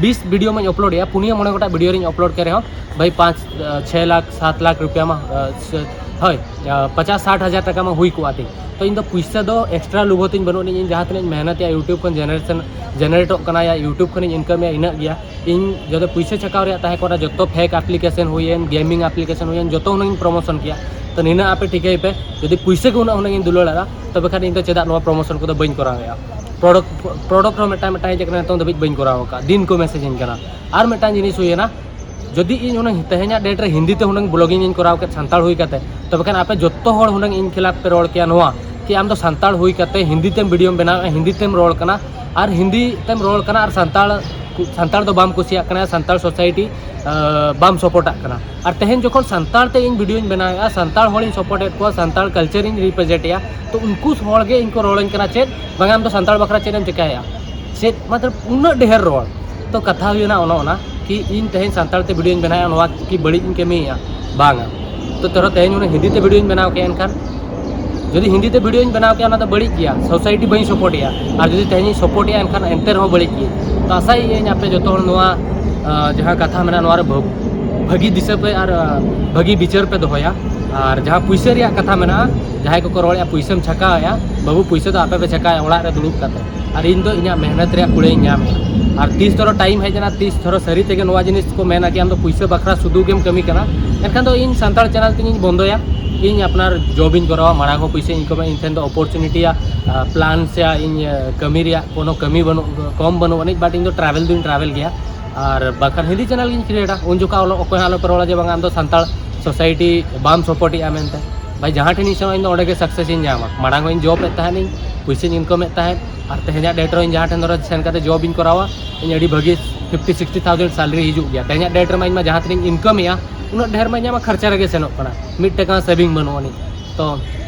ᱵᱤᱥ ᱵᱷᱤᱰᱤᱭᱳ ᱢᱟᱧ ᱟᱯᱞᱳᱰ ᱮᱜᱼᱟ, ᱯᱩᱱᱭᱟᱹ ᱢᱚᱬᱮ ᱜᱚᱴᱟᱝ ᱵᱷᱤᱰᱤᱭᱳ ᱨᱤᱧ ᱟᱯᱞᱳᱰ ᱠᱮᱫ ᱨᱮᱦᱚᱸ ᱵᱷᱟᱹᱭ ᱯᱟᱸᱪ, ᱟᱸ, ᱪᱷᱚᱭ ᱞᱟᱠᱷ, ᱥᱟᱛ ᱞᱟᱠᱷ ᱨᱩᱯᱤᱭᱟ ᱢᱟ, ᱟᱸ, ᱥᱮ, ᱦᱳᱭ, ᱟᱸ, ᱯᱚᱪᱟᱥ ᱥᱟᱴ ᱦᱟᱡᱟᱨ ᱴᱟᱠᱟ ᱢᱟ ᱦᱩᱭ ᱠᱚᱜᱼᱟ ᱛᱤᱧ᱾ ᱛᱚ ᱤᱧ ᱫᱚ ᱯᱩᱭᱥᱟᱹ ᱫᱚ ᱮᱠᱥᱴᱨᱟ ᱞᱩᱵᱷᱚ ᱛᱤᱧ ᱵᱟᱹᱱᱩᱜ ᱟᱹᱱᱤᱡ, ᱤᱧ ᱡᱟᱦᱟᱸ ᱛᱤᱱᱟᱹᱜ ᱤᱧ ᱢᱮᱦᱱᱚᱛᱮᱜᱼᱟ ᱭᱩᱴᱩᱵᱽ ᱠᱷᱚᱱ ᱡᱮᱱᱟᱨᱮᱥᱚᱱ ᱡᱮᱱᱟᱨᱮᱴᱚᱜ ᱠᱟᱱᱟ ᱭᱟ ᱭᱩᱴᱩᱵᱽ ᱠᱷᱚᱱᱤᱧ ᱤᱱᱠᱟᱢᱮᱜᱼᱟ, ᱤᱱᱟᱹᱜ ᱜᱮᱭᱟ᱾ ᱤᱧ ᱡᱚᱛᱚ ᱯᱩᱭᱥᱟᱹ ᱪᱷᱟᱠᱟᱣ ᱨᱮᱭᱟᱜ ᱛᱟᱦᱮᱸ ᱠᱚᱜᱼᱟ, ᱡᱚᱛᱚ ᱯᱷᱮᱠ ᱟᱯᱞᱤᱠᱮᱥᱚᱱ ᱦᱩᱭᱮᱱ, ᱜᱮᱢᱤᱝ ᱟᱯᱞᱤᱠᱮᱥᱚᱱ ᱦᱩᱭᱮᱱ, ᱡᱚᱛᱚ ᱦᱩᱱᱟᱹᱝ ᱤᱧ ᱯᱨᱚᱢᱳᱥᱚᱱ ᱠᱮᱭᱟ᱾ ᱛᱚ ᱱᱤᱱᱟᱹᱜ ᱟᱯᱮ ᱴᱷᱤᱠᱟᱹᱭ ᱯᱮ, ᱡᱩᱫᱤ ᱯᱩᱭᱥᱟᱹ ᱜᱮ ᱩᱱᱟᱹᱜ ᱦᱩᱱᱟᱹᱝ ᱤᱧ ᱫᱩᱞᱟᱹᱲᱟᱜᱼᱟ, ᱛᱚᱵᱮ ᱠᱷᱟᱱ ᱤᱧ ᱫᱚ ᱪᱮᱫᱟᱜ ᱱᱚᱣᱟ ᱯᱨᱚᱢᱳᱥᱚᱱ ᱠᱚᱫᱚ ᱵᱟᱹᱧ ᱠᱚᱨᱟᱣᱮᱜᱼᱟ? ᱯᱨᱚᱰᱟᱠᱴ, ᱯᱨᱚᱰᱟᱠᱴ ᱦᱚᱸ ᱢᱤᱫᱴᱟᱝ ᱢᱤᱫᱴᱟᱝ ᱦᱮᱡ ᱟᱠᱟᱱᱟ, ᱱᱤᱛᱚᱝ ᱫᱷᱟᱹᱵᱤᱡ ᱵᱟᱹᱧ ᱠᱚᱨᱟᱣ ᱟᱠᱟᱫᱼᱟ, ᱫᱤᱱ ᱠᱚ ᱢᱮᱥᱮᱡᱽ ᱟᱹᱧ ᱠᱟᱱᱟ᱾ ᱟᱨ ᱢᱤᱫᱴᱟᱝ ᱡᱤᱱᱤᱥ ᱦᱩᱭᱮᱱᱟ, ᱡᱩᱫᱤ ᱤᱧ ᱦᱩᱱᱟᱹᱝ ᱛᱮᱦᱮᱧᱟᱜ ᱰᱮᱴ ᱨᱮ ᱦᱤᱱᱫᱤ ᱛᱮ ᱦᱩᱱᱟᱹᱝ ᱵᱞᱚᱜᱤᱝ ᱤᱧ ᱠᱚᱨᱟᱣ ᱠᱮᱫ ᱥᱟᱱᱛᱟᱲ ᱦᱩᱭ ᱠᱟᱛᱮ, ᱛᱚᱵᱮ ᱠᱷᱟᱱ ᱟᱯᱮ ᱡᱚᱛᱚ ᱦᱚᱲ ᱦᱩᱱᱟᱹᱝ ᱤᱧ ᱠᱷᱤᱞᱟᱯ ᱯᱮ ᱨᱚᱲ ᱠᱮᱭᱟ ᱱᱚᱣᱟ ᱠᱤ ᱟᱢ ᱫᱚ ᱥᱟᱱᱛᱟᱲ ᱦᱩᱭ ᱠᱟᱛᱮ ᱦᱤᱱᱫᱤ ᱛᱮᱢ ᱵᱷᱤᱰᱤᱭᱳᱢ ᱵᱮᱱᱟᱣᱮᱫᱼᱟ, ᱦᱤᱱᱫᱤ ᱛᱮᱢ ᱨᱚᱲ ᱠᱟᱱᱟ, ᱟᱨ ᱦᱤᱱᱫᱤ ᱛᱮᱢ ᱨᱚᱲ ᱠᱟᱱᱟ ᱟᱨ ᱥᱟᱱᱛᱟᱲ, ᱥᱟᱱᱛᱟᱲ ᱫᱚ ᱵᱟᱢ ᱠᱩᱥᱤᱭᱟᱜ ᱠᱟᱱᱟ, ᱥᱟᱱᱛᱟᱲ ᱥᱳᱥᱟᱭᱴᱤ, ᱟᱸ, ᱵᱟᱢ ᱥᱟᱯᱳᱨᱴᱟᱜ ᱠᱟᱱᱟ᱾ ᱟᱨ ᱛᱮᱦᱮᱧ ᱡᱚᱠᱷᱚᱱ ᱥᱟᱱᱛᱟᱲ ᱛᱮ ᱤᱧ ᱵᱷᱤᱰᱤᱭᱳᱧ ᱵᱮᱱᱟᱣᱮᱫᱼᱟ, ᱥᱟᱱᱛᱟᱲ ᱦᱚᱲᱤᱧ ᱥᱟᱯᱳᱨᱴᱮᱫ ᱠᱚᱣᱟ, ᱥᱟᱱᱛᱟᱲ ᱠᱟᱞᱪᱟᱨᱤᱧ ᱨᱤᱯᱨᱮᱡᱮᱱᱴᱮᱜᱼᱟ, ᱛᱚ ᱩᱱᱠᱩ ᱦᱚᱲ ᱜᱮ ᱤᱧ ᱠᱚ ᱨᱚᱲᱟᱹᱧ ᱠᱟᱱᱟ ᱪᱮᱫ, ᱵᱟᱝᱟ ᱟᱢ ᱫᱚ ᱥᱟᱱᱛᱟᱲ ᱵᱟᱠᱷᱨᱟ ᱪᱮᱫ ᱮᱢ ᱪᱮᱠᱟᱭᱮᱫᱼᱟ? ᱪᱮᱫ ᱢᱚᱛᱞᱚᱵ ᱩᱱᱟᱹᱜ ᱰᱷᱮᱨ ᱨᱚᱲ, ᱛᱚ ᱠᱟᱛᱷᱟ ᱦᱩᱭᱱᱟ ᱚᱱᱟ ᱚᱱᱟ ᱠᱤ ᱤᱧ ᱛᱮᱦᱮᱧ ᱥᱟᱱᱛᱟᱲ ᱛᱮ ᱵᱷᱤᱰᱤᱭᱳᱧ ᱵᱮᱱᱟᱣᱟ, ᱱᱚᱣᱟ ᱠᱤ ᱵᱟᱹᱲᱤᱡ ᱤᱧ ᱠᱟᱹᱢᱤᱭᱮᱫᱼᱟ? ᱵᱟᱝᱟ᱾ ᱛᱚ ᱛᱚᱨᱚ ᱛᱮᱦᱮᱧ ᱚᱱᱟ ᱦᱤᱱᱫᱤ ᱛᱮ ᱵᱷᱤᱰᱤᱭᱳᱧ ᱵᱮᱱᱟᱣ ᱠᱮᱫᱼᱟ, ᱮᱱᱠᱷᱟᱱ ᱡᱩᱫᱤ ᱦᱤᱱᱫᱤ ᱛᱮ ᱵᱷᱤᱰᱤᱭᱳᱧ ᱵᱮᱱᱟᱣ ᱠᱮᱫᱼᱟ, ᱚᱱᱟ ᱫᱚ ᱵᱟᱹᱲᱤᱡ ᱜᱮᱭᱟ, ᱥᱳᱥᱟᱭᱴᱤ ᱵᱟᱹᱧ ᱥᱟᱯᱳᱨᱴ ᱮᱫᱼᱟ᱾ ᱟᱨ ᱡᱩᱫᱤ ᱛᱮᱦᱮᱧᱤᱧ ᱥᱟᱯᱳᱨᱴ ᱮᱫᱼᱟ, ᱮᱱᱠᱷᱟᱱ ᱮᱱᱛᱮ ᱨᱮᱦᱚᱸ ᱵᱟᱹᱲᱤᱡ ᱜᱮᱭᱟ᱾ ᱛᱚ ᱟᱥᱟᱭᱮᱫ ᱟᱹᱧ ᱟᱯᱮ ᱡᱚᱛᱚ ᱦᱚᱲ ᱱᱚᱣᱟ, ᱟᱸ, ᱡᱟᱦᱟᱸ ᱠᱟᱛᱷᱟ ᱢᱮᱱᱟᱜᱼᱟ, ᱱᱚᱣᱟ ᱨᱮ ᱵᱷᱟᱹ-, ᱵᱷᱟᱹᱜᱤ ᱫᱤᱥᱟᱹ ᱯᱮ ᱟᱨ, ᱟᱸ, ᱵᱷᱟᱹᱜᱤ ᱵᱤᱪᱟᱹᱨ ᱯᱮ ᱫᱚᱦᱚᱭᱟ᱾ ᱟᱨ ᱡᱟᱦᱟᱸ ᱯᱩᱭᱥᱟᱹ ᱨᱮᱭᱟᱜ ᱠᱟᱛᱷᱟ ᱢᱮᱱᱟᱜᱼᱟ, ᱡᱟᱦᱟᱸᱭ ᱠᱚᱠᱚ ᱨᱚᱲᱮᱫᱼᱟ ᱯᱩᱭᱥᱟᱹᱢ ᱪᱷᱟᱠᱟᱣᱮᱫᱼᱟ, ᱵᱟᱹᱵᱩ, ᱯᱩᱭᱥᱟᱹ ᱫᱚ ᱟᱯᱮ ᱯᱮ ᱪᱷᱟᱠᱟᱣᱮᱫᱼᱟ ᱚᱲᱟᱜ ᱨᱮ ᱫᱩᱲᱩᱵ ᱠᱟᱛᱮ, ᱟᱨ ᱤᱧ ᱫᱚ ᱤᱧᱟᱹᱜ ᱢᱮᱦᱱᱚᱛ ᱨᱮᱭᱟᱜ ᱠᱩᱲᱟᱹᱭᱤᱧ ᱧᱟᱢᱮᱫᱼᱟ᱾ ᱟᱨ ᱛᱤᱥ ᱫᱷᱚᱨᱚ ᱴᱟᱭᱤᱢ ᱦᱮᱡ ᱮᱱᱟ, ᱛᱤᱥ ᱫᱷᱚᱨᱚ ᱥᱟᱹᱨᱤ ᱛᱮᱜᱮ ᱱᱚᱣᱟ ᱡᱤᱱᱤᱥ ᱠᱚ ᱢᱮᱱᱟ ᱠᱤ ᱟᱢ ᱫᱚ ᱯᱩᱭᱥᱟᱹ ᱵᱟᱠᱷᱨᱟ ᱥᱩᱫᱷᱩ ᱜᱮᱢ ᱠᱟᱹᱢᱤ ᱠᱟᱱᱟ, ᱮᱱᱠᱷᱟᱱ ᱫᱚ ᱤᱧ ᱥᱟᱱᱛᱟᱲ ᱪᱮᱱᱮᱞ ᱛᱤᱧ ᱵᱚᱱᱫᱚᱭᱟ᱾ ᱤᱧ ᱟᱯᱱᱟᱨ ᱡᱚᱵ ᱤᱧ ᱠᱚᱨᱟᱣᱟ, ᱢᱟᱲᱟᱝ ᱦᱚᱸ ᱯᱩᱭᱥᱟᱹᱧ ᱤᱱᱠᱟᱢᱟ, ᱤᱧ ᱴᱷᱮᱱ ᱫᱚ ᱚᱯᱚᱨᱪᱩᱱᱤᱴᱤᱭᱟᱜ, ᱟᱸ, ᱯᱞᱟᱱ ᱥᱮ ᱤᱧ, ᱟᱸ, ᱠᱟᱹᱢᱤ ᱨᱮᱭᱟᱜ ᱠᱳᱱᱳ ᱠᱟᱹᱢᱤ ᱵᱟᱹᱱᱩᱜ, ᱠᱚᱢ ᱵᱟᱹᱱᱩᱜ ᱟᱹᱱᱤᱡ, but ᱤᱧ ᱫᱚ ᱴᱨᱟᱵᱷᱮᱞ ᱫᱚᱧ ᱴᱨᱟᱵᱷᱮᱞ ᱜᱮᱭᱟ᱾ ᱟᱨ ᱵᱟᱝᱠᱷᱟᱱ ᱦᱤᱱᱫᱤ ᱪᱮᱱᱮᱞ ᱜᱤᱧ ᱠᱨᱤᱭᱮᱴᱟ, ᱩᱱ ᱡᱚᱠᱷᱟ ᱚᱞᱚᱜ ᱚᱠᱚᱭ ᱦᱚᱸ ᱟᱞᱚᱯᱮ ᱨᱚᱲᱟ ᱡᱮ ᱵᱟᱝ ᱟᱢ ᱫᱚ ᱥᱟᱱᱛᱟᱲ ᱥᱳᱥᱟᱭᱴᱤ ᱵᱟᱢ ᱥᱟᱯᱳᱨᱴ ᱮᱫᱼᱟ ᱢᱮᱱᱛᱮ᱾ ᱵᱷᱟᱭ, ᱡᱟᱦᱟᱸ ᱴᱷᱮᱱ ᱤᱧ ᱥᱮᱱᱚᱜᱼᱟ, ᱤᱧ ᱫᱚ ᱚᱸᱰᱮ ᱜᱮ ᱥᱟᱠᱥᱮᱥ ᱤᱧ ᱧᱟᱢᱟ᱾ ᱢᱟᱲᱟᱝ ᱦᱚᱸ ᱤᱧ ᱡᱚᱵ ᱮᱫ ᱛᱟᱦᱮᱱᱤᱧ, ᱯᱩᱭᱥᱟᱹᱧ ᱤᱱᱠᱟᱢ ᱮᱫ ᱛᱟᱦᱮᱸᱫ, ᱟᱨ ᱛᱮᱦᱮᱧᱟᱜ ᱰᱮᱴ ᱨᱮᱦᱚᱸ ᱤᱧ ᱡᱟᱦᱟᱸ ᱴᱷᱮᱱ ᱫᱷᱚᱨᱚ ᱥᱮᱱ ᱠᱟᱛᱮ ᱡᱚᱵ ᱤᱧ ᱠᱚᱨᱟᱣᱟ, ᱤᱧ ᱟᱹᱰᱤ ᱵᱷᱟᱹᱜᱤ ᱯᱷᱤᱯᱴᱤ ᱥᱤᱠᱥᱴᱤ ᱛᱷᱟᱣᱡᱮᱱᱰ ᱥᱮᱞᱟᱨᱤ ᱦᱤᱡᱩᱜ ᱜᱮᱭᱟ᱾ ᱛᱮᱦᱮᱧᱟᱜ ᱰᱮᱴ ᱨᱮᱢᱟ ᱤᱧ ᱢᱟ ᱡᱟᱦᱟᱸ ᱛᱤᱱᱟᱹᱜ ᱤᱧ ᱤᱱᱠᱟᱢ ᱮᱫᱼᱟ, ᱩᱱᱟᱹᱜ ᱰᱷᱮᱨ ᱢᱟ ᱤᱧᱟᱹᱜ ᱢᱟ ᱠᱷᱚᱨᱪᱟ ᱨᱮᱜᱮ ᱥᱮᱱᱚᱜ ᱠᱟᱱᱟ, ᱢᱤᱫ ᱴᱟᱠᱟ ᱥᱮᱵᱷᱤᱝ ᱵᱟᱹᱱᱩᱜ ᱟᱹᱱᱤᱡ᱾ ᱛᱚ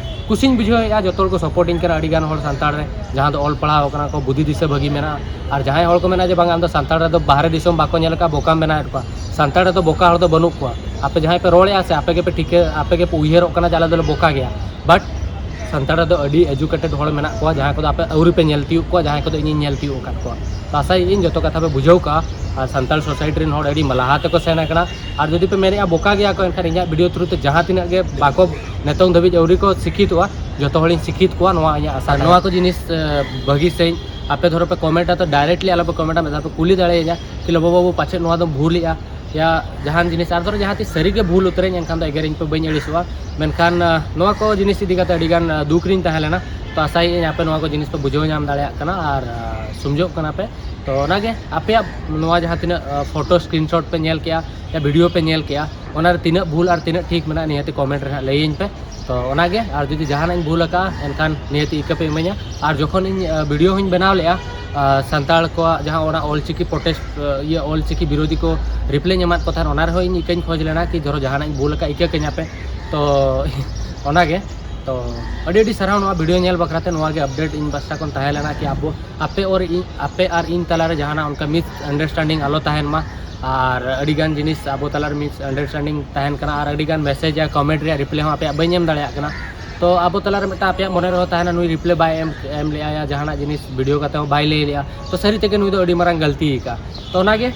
ᱠᱩᱥᱤᱧ ᱵᱩᱡᱷᱟᱹᱣᱮᱫᱼᱟ ᱡᱚᱛᱚ ᱦᱚᱲ ᱠᱚ ᱥᱟᱯᱳᱨᱴ ᱤᱧ ᱠᱟᱱᱟ ᱟᱹᱰᱤ ᱜᱟᱱ ᱦᱚᱲ ᱥᱟᱱᱛᱟᱲ ᱨᱮ, ᱡᱟᱦᱟᱸ ᱫᱚ ᱚᱞ ᱯᱟᱲᱦᱟᱣ ᱠᱟᱱᱟ ᱠᱚ, ᱵᱩᱫᱷᱤ ᱫᱤᱥᱟᱹ ᱵᱷᱟᱹᱜᱤ ᱢᱮᱱᱟᱜᱼᱟ᱾ ᱟᱨ ᱡᱟᱦᱟᱸᱭ ᱦᱚᱲ ᱠᱚ ᱢᱮᱱᱟ ᱡᱮ ᱵᱟᱝ, ᱟᱢ ᱫᱚ ᱥᱟᱱᱛᱟᱲ ᱨᱮᱫᱚ ᱵᱟᱦᱨᱮ ᱫᱤᱥᱚᱢ ᱵᱟᱠᱚ ᱧᱮᱞ ᱟᱠᱟᱫ, ᱵᱚᱠᱟᱢ ᱵᱮᱱᱟᱣᱮᱫ ᱠᱚᱣᱟ, ᱥᱟᱱᱛᱟᱲ ᱨᱮᱫᱚ ᱵᱚᱠᱟ ᱦᱚᱲ ᱫᱚ ᱵᱟᱹᱱᱩᱜ ᱠᱚᱣᱟ᱾ ᱟᱯᱮ ᱡᱟᱦᱟᱸᱭ ᱯᱮ ᱨᱚᱲᱮᱫᱼᱟ ᱥᱮ, ᱟᱯᱮ ᱜᱮᱯᱮ ᱴᱷᱤᱠᱟᱹ, ᱟᱯᱮ ᱜᱮᱯᱮ ᱩᱭᱦᱟᱹᱨᱚᱜ ᱠᱟᱱᱟ ᱡᱮ ᱟᱞᱮ ᱫᱚᱞᱮ ᱵᱚᱠᱟ ᱜᱮᱭᱟ, but ᱥᱟᱱᱛᱟᱲ ᱨᱮᱫᱚ ᱟᱹᱰᱤ ᱮᱡᱩᱠᱮᱴᱮᱰ ᱦᱚᱲ ᱢᱮᱱᱟᱜ ᱠᱚᱣᱟ, ᱡᱟᱦᱟᱸᱭ ᱠᱚᱫᱚ ᱟᱯᱮ ᱟᱹᱣᱨᱤ ᱯᱮ ᱧᱮᱞ ᱛᱤᱭᱳᱜ ᱠᱚᱣᱟ, ᱡᱟᱦᱟᱸᱭ ᱠᱚᱫᱚ ᱤᱧᱤᱧ ᱧᱮᱞ ᱛᱤᱭᱳᱜ ᱟᱠᱟᱫ ᱠᱚᱣᱟ᱾ ᱛᱚ ᱟᱥᱟᱭᱮᱫ ᱟᱹᱧ ᱡᱚᱛᱚ ᱠᱟᱛᱷᱟ ᱯᱮ ᱵᱩᱡᱷᱟᱹᱣ ᱠᱟᱜᱼᱟ᱾ ᱟᱨ ᱥᱟᱱᱛᱟᱲ ᱥᱳᱥᱟᱭᱴᱤ ᱨᱮᱱ ᱦᱚᱲ ᱟᱹᱰᱤ ᱞᱟᱦᱟ ᱛᱮᱠᱚ ᱥᱮᱱ ᱟᱠᱟᱱᱟ᱾ ᱟᱨ ᱡᱩᱫᱤ ᱯᱮ ᱢᱮᱱᱮᱫᱼᱟ ᱵᱚᱠᱟ ᱜᱮᱭᱟ ᱠᱚ, ᱮᱱᱠᱷᱟᱱ ᱤᱧᱟᱹᱜ ᱵᱷᱤᱰᱤᱭᱳ ᱛᱷᱨᱩ ᱛᱮ ᱡᱟᱦᱟᱸ ᱛᱤᱱᱟᱹᱜ ᱜᱮ ᱵᱟᱠᱚ, ᱱᱤᱛᱚᱝ ᱫᱷᱟᱹᱵᱤᱡ ᱟᱹᱣᱨᱤ ᱠᱚ ᱥᱤᱠᱠᱷᱤᱛᱚᱜᱼᱟ, ᱡᱚᱛᱚ ᱦᱚᱲᱤᱧ ᱥᱤᱠᱠᱷᱤᱛ ᱠᱚᱣᱟ, ᱱᱚᱣᱟ ᱤᱧᱟᱹᱜ ᱟᱥᱟ᱾ ᱱᱚᱣᱟ ᱠᱚ ᱡᱤᱱᱤᱥ, ᱮ, ᱵᱷᱟᱹᱜᱤ ᱥᱟᱺᱦᱤᱡ ᱟᱯᱮ ᱫᱷᱚᱨᱚ ᱯᱮ ᱠᱚᱢᱮᱱᱴᱟ, ᱛᱚ ᱰᱟᱭᱨᱮᱠᱴᱞᱤ ᱟᱞᱚᱯᱮ ᱠᱚᱢᱮᱱᱴᱟ, ᱢᱤᱫ ᱫᱷᱟᱣ ᱯᱮ ᱠᱩᱞᱤ ᱫᱟᱲᱮᱭᱟᱹᱧᱟ ᱠᱤ, "ᱞᱚᱵᱚ ᱵᱟᱹᱵᱩ, ᱯᱟᱪᱮᱫ ᱱᱚᱣᱟ ᱫᱚᱢ ᱵᱷᱩᱞᱮᱜᱼᱟ?" ᱭᱟ ᱡᱟᱦᱟᱱ ᱡᱤᱱᱤᱥ, ᱟᱨ ᱫᱷᱚᱨᱚ ᱡᱟᱦᱟᱸ ᱛᱤᱥ ᱥᱟᱹᱨᱤᱜᱮ ᱵᱷᱩᱞ ᱩᱛᱟᱹᱨᱟᱹᱧ, ᱮᱱᱠᱷᱟᱱ ᱫᱚ ᱮᱜᱮᱨᱤᱧ ᱯᱮ, ᱵᱟᱹᱧ ᱟᱹᱲᱤᱥᱚᱜᱼᱟ᱾ ᱢᱮᱱᱠᱷᱟᱱ, ᱟ, ᱱᱚᱣᱟ ᱠᱚ ᱡᱤᱱᱤᱥ ᱤᱫᱤ ᱠᱟᱛᱮ ᱟᱹᱰᱤᱜᱟᱱ, ᱟ, ᱫᱩᱠ ᱨᱤᱧ ᱛᱟᱦᱮᱸ ᱞᱮᱱᱟ᱾ ᱛᱚ ᱟᱥᱟᱭᱮᱫ ᱟᱹᱧ ᱟᱯᱮ ᱱᱚᱣᱟ ᱠᱚ ᱡᱤᱱᱤᱥ ᱯᱮ ᱵᱩᱡᱷᱟᱹᱣ ᱧᱟᱢ ᱫᱟᱲᱮᱭᱟᱜ ᱠᱟᱱᱟ ᱟᱨ, ᱟ, ᱥᱚᱢᱡᱷᱚᱜ ᱠᱟᱱᱟ ᱯᱮ᱾ ᱛᱚ ᱚᱱᱟᱜᱮ ᱟᱯᱮᱭᱟᱜ ᱱᱚᱣᱟ ᱡᱟᱦᱟᱸ ᱛᱤᱱᱟᱹᱜ, ᱟ, ᱯᱷᱳᱴᱳ ᱥᱠᱨᱤᱱᱥᱚᱴ ᱯᱮ ᱧᱮᱞ ᱠᱮᱜᱼᱟ, ᱭᱟ ᱵᱷᱤᱰᱤᱭᱳ ᱯᱮ ᱧᱮᱞ ᱠᱮᱜᱼᱟ, ᱚᱱᱟᱨᱮ ᱛᱤᱱᱟᱹᱜ ᱵᱷᱩᱞ ᱟᱨ ᱛᱤᱱᱟᱹᱜ ᱴᱷᱤᱠ ᱢᱮᱱᱟᱜᱼᱟ, ᱱᱤᱦᱟᱹᱛᱤ ᱠᱚᱢᱮᱱᱴ ᱨᱮ ᱦᱟᱸᱜ ᱞᱟᱹᱭᱟᱹᱧ ᱯᱮ᱾ ᱛᱚ ᱚᱱᱟᱜᱮ, ᱟᱨ ᱡᱩᱫᱤ ᱡᱟᱦᱟᱱᱟᱜ ᱤᱧ ᱵᱷᱩᱞ ᱟᱠᱟᱜᱼᱟ, ᱮᱱᱠᱷᱟᱱ ᱱᱤᱦᱟᱹᱛᱤ ᱤᱠᱟᱹ ᱯᱮ ᱤᱢᱟᱹᱧᱟ᱾ ᱟᱨ ᱡᱚᱠᱷᱚᱱ ᱤᱧ, ᱟ, ᱵᱷᱤᱰᱤᱭᱳ ᱦᱚᱸᱧ ᱵᱮᱱᱟᱣ ᱞᱮᱜᱼᱟ, ᱟ, ᱥᱟᱱᱛᱟᱲ ᱠᱚᱣᱟᱜ ᱡᱟᱦᱟᱸ ᱚᱱᱟ ᱚᱞᱪᱤᱠᱤ ᱯᱨᱚᱴᱮᱥᱴ, ᱟ, ᱤᱭᱟᱹ, ᱚᱞᱪᱤᱠᱤ ᱵᱤᱨᱳᱫᱷᱤ ᱠᱚ ᱨᱤᱯᱞᱟᱭ ᱤᱧ ᱮᱢᱟᱫ ᱠᱚ ᱛᱟᱦᱮᱸᱫ, ᱚᱱᱟ ᱨᱮᱦᱚᱸ ᱤᱧ ᱤᱠᱟᱹᱧ ᱠᱷᱚᱡᱽ ᱞᱮᱱᱟ ᱠᱤ ᱫᱷᱚᱨᱚ ᱡᱟᱦᱟᱱᱟᱜ ᱤᱧ ᱵᱷᱩᱞ ᱟᱠᱟᱫ, ᱤᱠᱟᱹ ᱠᱟᱹᱧᱟ ᱯᱮ᱾ ᱛᱚ ᱚᱱᱟᱜᱮ, ᱛᱚ ᱟᱹᱰᱤ ᱟᱹᱰᱤ ᱥᱟᱨᱦᱟᱣ ᱱᱚᱣᱟ ᱵᱷᱤᱰᱤᱭᱳ ᱧᱮᱞ ᱵᱟᱠᱷᱨᱟ ᱛᱮ᱾ ᱱᱚᱣᱟ ᱜᱮ ᱟᱯᱰᱮᱴ ᱤᱧ ᱯᱟᱥᱴᱟ ᱠᱷᱚᱱ ᱛᱟᱦᱮᱸ ᱞᱮᱱᱟ ᱠᱤ ᱟᱵᱚ ᱟᱯᱮ ᱟᱨ ᱤᱧ, ᱟᱯᱮ ᱟᱨ ᱤᱧ ᱛᱟᱞᱟᱨᱮ ᱡᱟᱦᱟᱱᱟᱜ ᱚᱱᱠᱟ ᱢᱤᱥ ᱟᱱᱰᱟᱨᱥᱴᱮᱱᱰᱤᱝ ᱟᱞᱚ ᱛᱟᱦᱮᱱ ᱢᱟ᱾ ᱟᱨ ᱟᱹᱰᱤ ᱜᱟᱱ ᱡᱤᱱᱤᱥ ᱟᱵᱚ ᱛᱟᱞᱟᱨᱮ ᱢᱤᱥ ᱟᱱᱰᱟᱨᱥᱴᱮᱱᱰᱤᱝ ᱛᱟᱦᱮᱱ ᱠᱟᱱᱟ, ᱟᱨ ᱟᱹᱰᱤ ᱜᱟᱱ ᱢᱮᱥᱮᱡᱽ ᱭᱟ, ᱠᱚᱢᱮᱱᱴ ᱨᱮᱭᱟᱜ ᱨᱤᱯᱞᱟᱭ ᱦᱚᱸ ᱟᱯᱮᱭᱟᱜ ᱵᱟᱹᱧ ᱮᱢ ᱫᱟᱲᱮᱭᱟᱜ ᱠᱟᱱᱟ᱾ ᱛᱚ ᱟᱵᱚ ᱛᱟᱞᱟᱨᱮ ᱢᱤᱫᱴᱟᱝ ᱟᱯᱮᱭᱟᱜ ᱢᱚᱱᱮ ᱨᱮᱦᱚᱸ ᱛᱟᱦᱮᱱᱟ, ᱱᱩᱭ ᱨᱤᱯᱞᱟᱭ ᱵᱟᱭ ᱮᱢ, ᱮᱢ ᱞᱮᱜᱼᱟ ᱭᱟ ᱡᱟᱦᱟᱱᱟᱜ ᱡᱤᱱᱤᱥ ᱵᱷᱤᱰᱤᱭᱳ ᱠᱟᱛᱮ ᱦᱚᱸ ᱵᱟᱭ ᱞᱟᱹᱭ ᱞᱮᱜᱼᱟ, ᱛᱚ ᱥᱟᱹᱨᱤ ᱛᱮᱜᱮ ᱱᱩᱭ ᱫᱚ ᱟᱹᱰᱤ ᱢᱟᱨᱟᱝ ᱜᱟᱹᱞᱛᱤ ᱟᱠᱟᱫᱼᱟ᱾ ᱛᱚ ᱚᱱᱟᱜᱮ